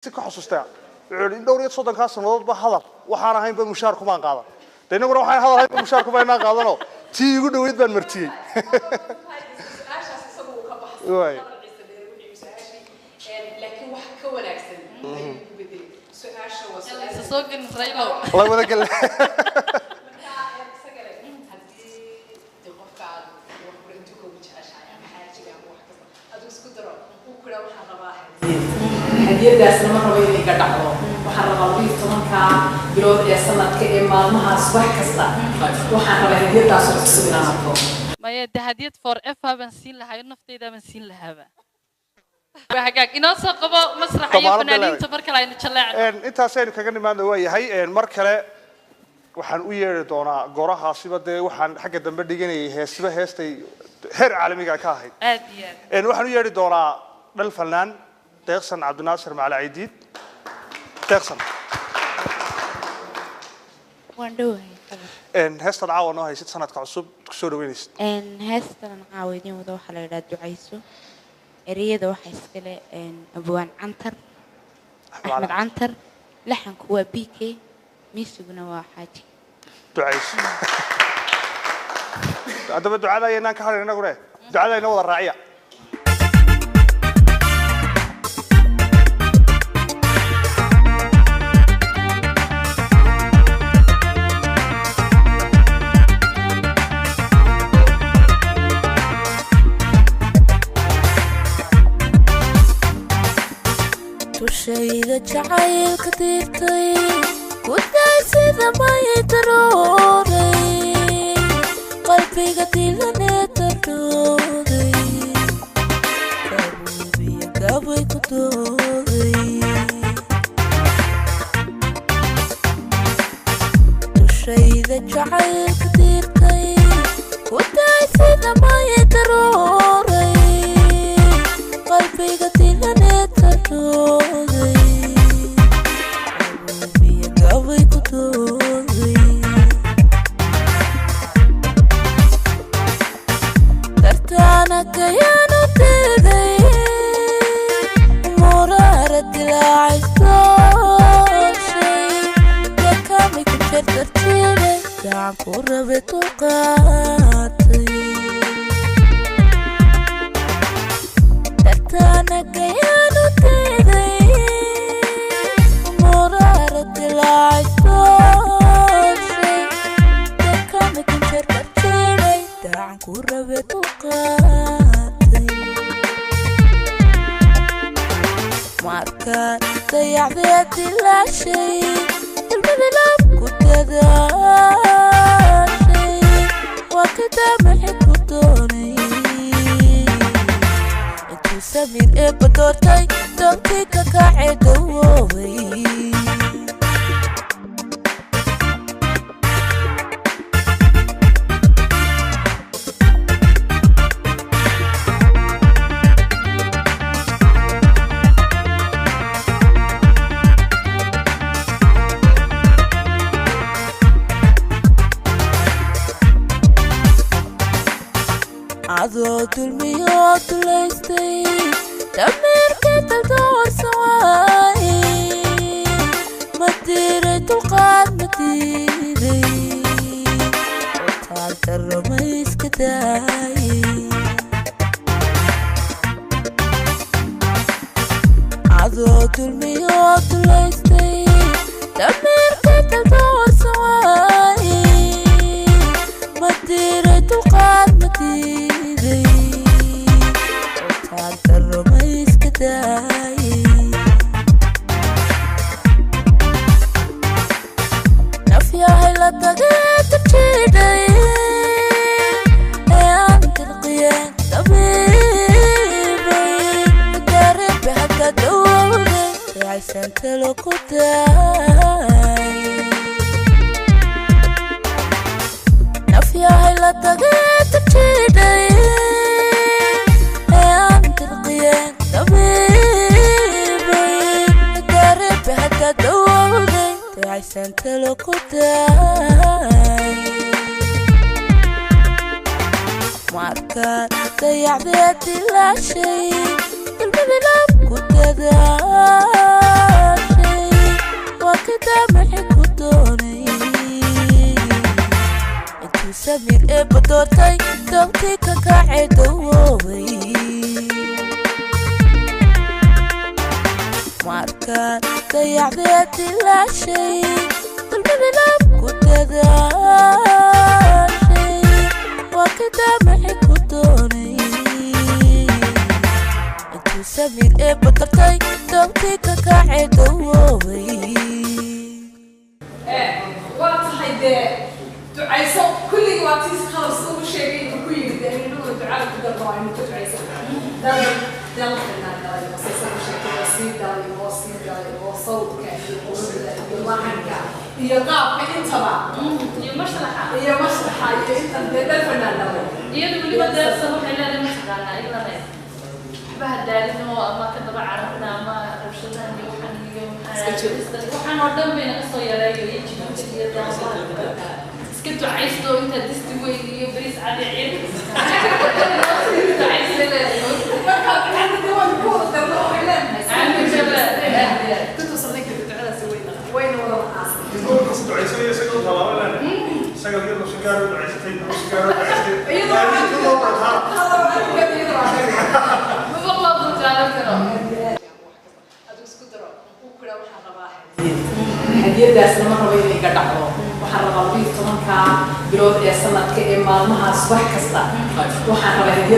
Si ka xasuustaa, wuxuu yidhi in dhowr iyo soddonkaa sannadoodba hadal waxaan ahaynba mushaar kumaan qaadan. De innaguna waxaan hadal ahaynba mushaar kumaynaan qaadanoo tii igu dhoweyd baan martiyey. Su-aashaas isagu uu ka baxsan. Waay. Hadal Ciise Dheere wixii su-aashii, laakiin wax ka wanaagsan ayuu ku bedelay su-aasha. Waa su-aal Isa soo gelin Raylo. La wada gel. Marka isagale haddii dee qofka aad wax kula adduunka ugu jeceshahay ama xaajiga ama wax kasta aduu isku daro uu kula, waxaan rabaa hadiyad, hadiyadaasna ma rabo inay iga dhacdo, waxaan rabaa 12-ka bilood ee sanadka ee maalmahaas wax kasta, waxaan rabaa hadiyadaasoo cusub inaan arko. Maya, de hadiyad forever baan siin lahaa, naftayda baan siin lahaaba. Waa hagaag, inoo soo qabo masraxa iyo Damaanad fanaaniinta mar kale aynu jaleecno. Intaasaynu kaga nimaadna. Waa yahay. Mar kale waxaan u yeeri doonaa gorahaasiba. Dee waxaan xagga dambe dhiganayay heesiba heestay heer caalamiga ka ahayd. Aad iyo aad. Waxaan u yeeri doonaa dhal fanaan Deeqsan Cabdinaasir Macali Caydiid. Deeqsan. Waan dhowahay, Qadar. Heestaad caawa noo haysid sanadka cusub kusoo dhaweynaysid? Heestan caawa idiin wada waxaa la yidhaha Ducayso. Ereyada waxaa iskale Abwaan Cantar Axmed Cantar, laxanku waa BK, miisiguna waa Xaaji. Ducayso. Haddaba ducada ayaynaan ka hadhayn innagune, ducada ina wada raaciya. Dushayda jacaylka diirtay guday sida may daruuray, qalbiga dilanee darooday, gabuubiya gabay ku dooday. Dushayda jacaylka diirtay guday sida may daruuray, qalbiga dilanee darooday, gabuubiya gabay ku dooday. Dartaana kayaanu diiday muraara dilaacay dakami ku jeer dartiile gacan ku rabe dulqaatay. Dartaana kayaanu diiday muraara dilaacay dakami ku jeer dartiile gacan ku rabe dulqaatay. Markaan dayacdee dilaashay ilmadilab ku dadaashay, waa ka daamaxi ku doonay intuu samir eebba doortay doontii ka kacee dawoobay. Adoo dulmiyoo dulaystay damiirkii daldoorsan waaye, ma diiray dulqaad, ma diiday otaal darro, ma iska daayay. Adoo dulmiyoo dulaystay damiirkii daldoorsan waaye, ma diiray dulqaad, ma diiday otaal darro, ma iska daayay. Nafyahay la tagee tarjiidhay ee aan dirqiyeen dabiibay madareebe hadda dawowday dayacsan talo ku daay. Nafyahay la tagee tarjiidhay ee aan dirqiyeen dabiibay madareebe hadda dawowday dayacsan talo ku daay. Markaan dayacdee dilaashay dulmadilab ku dadaashay waa ka daamaxi ku doonay intuu samir eebba doortay doobtii ka kacay dawoobay markaan dayacdee dilaashay dulmadilaab ku dadaashay waa ka daamaxi ku doonay intuu samir eebba doortay doobtii ka kacay dawoobay. Waa tahay dee ducayso kulligii waa tiis khalas ugu sheegay inuu ku yidhi dee inuu ducada ku darno aynu ku ducayso dal dalkana dhalay oo saysan u sheegtay oo sii dhalay oo sii dhalay oo sawdka iyo quruxda iyo laxanka iyo qaabka intaba iyo mashraxa iyo mashraxa iyo intan dee dal fanaan dhalay. Iyadu weliba deersan waxay leedahay mataqaanaa ilane waxba ha daalin oo ama ka daba cararina ama rabshadahan iyo waxaan iyo waxaan oo dhan bay naga soo yareeyo iyo jibinta iyo daawaha iska ducaysto intaa disti weyn iyo bariis cadi ciid ducaysta leedahay. Marka ducada dee waan ku wada darno oo waxay leenahay Aamin jabaa. Dadku samayn karta ducadaasi weyna wayna wada aasay. Maba loo dulqaadan karo. Hadiyadaasna ma rabo inay iga dhacdo, waxaan rabaa 12-ka bilood ee sanadka ee maalmahaas wax kasta waxaan rabaa hadiyad.